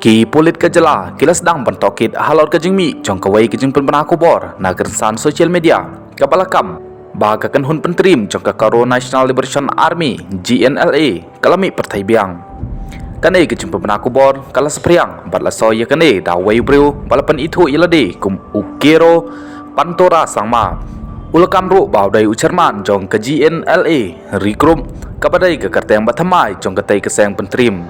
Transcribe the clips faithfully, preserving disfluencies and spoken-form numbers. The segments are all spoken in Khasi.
Ki pulit ka jylla ki la sdang ban tohkit halor ka jingmih jong kawei ka jingpynbna khubor na ka rynsan social media kaba la kam ba ka kynhun pyntriem jong ka Garo National Liberation Army, G N L A, ka la mih pyrthei biang. Kane ka jingpynbna khubor ka la saphriang bad la soi ïa kane da uwei u briew ba la pynithuh ïa lade kum u Gero Pantora Sangma. U la kam ruh ba u dei u chairman jong ka G N L A Ri Group, kaba dei ka kyrteng bathymmai jong katei ka seng pyntriem.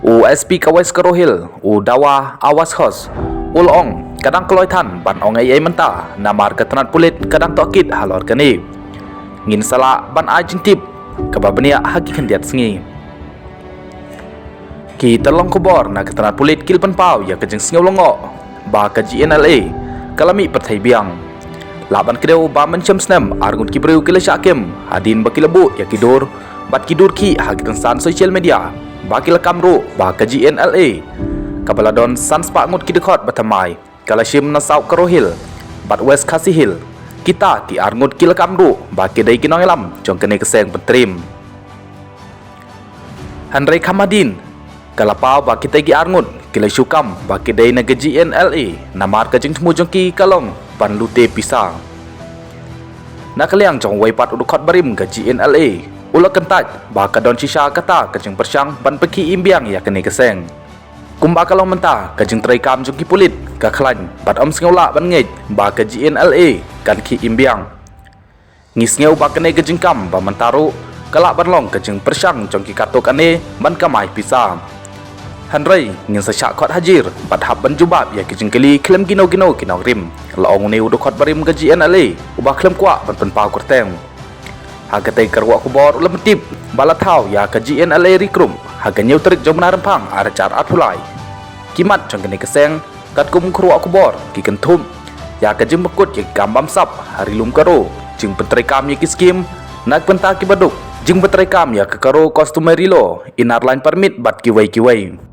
U S P ka West Garo Hills, u Dawa Awas Hos, u la ong, ka dang kloi than ban ong ei ei mynta namar ka tnat pulit ka dang tohkit halor kane. Ngin sa lah ban ai jingtip kaba bniah ha ki khyndiat sngi. Ki tyllong khubor na ka tnat pulit ki la pynpaw ïa ka jingsngew lyngngoh ba ka G N L A ka la mih pyrthei biang. Lah ban kdew ba mynshem snem arngut ki briew ki la shah kem hadien ba ki la buh ïa ki dur bad ki dur khih ha ki rynsan social media ba ki la kam ruh ba ka G N L A kaba la don san spah ngut ki dkhot bathymmai ka la shim na South Garo Hills bad West Khasi Hills. Kita ki arngut ki la kam ruh ba ki dei ki nongïalam jong kane ka seng pyntriem. Hynrei kham hadien ka la paw ba kitei ki arngut ki la shu kam ba ki dei na ka G N L A namar ka jingthmu jong ki ka long ban lute pisa. Na ka liang jong uwei pat u dkhot barim ka G N L A u la kyntait ba ka don shisha kata ka jingpyrshang ban pynkhih im biang ïa kane ka seng. Kumba ka long mynta, ka jingtreikam jong ki pulit ka khlaiñ bad ym sngew lah ban ngeit ba ka G N L A kan khih im biang. Ngi sngew ba kane ka jingkam ba mynta ruh ka lah ban long ka jingpyrshang jong ki katto katne ban kamai pisa. Hynrei ngin sa shah khot hajir bad hap ban jubab ïa ki jingkylli khlem kino kino ki nongrim, la ong une u dkhot barim ka G N L A uba khlem kwah ban pynpaw kyrteng. Ha katei ka ruh khubor u la pyntip ba la thaw ïa ka G N L A Ri Group ha ka hynñiew tarik jong u bnai Rymphang ar hajar arphew lai. Ki mat jong kane ka seng katkum ka ruh khubor ki kynthup ïa ka jingpynkut ïa ki kam bamsap ha Ri Lum Garo, jingpyntreikam ïa ki skim na ka bynta ki baduk, jingpyntreikam ïa ka Garo Customary Law, Inner Line Permit bad kiwei kiwei.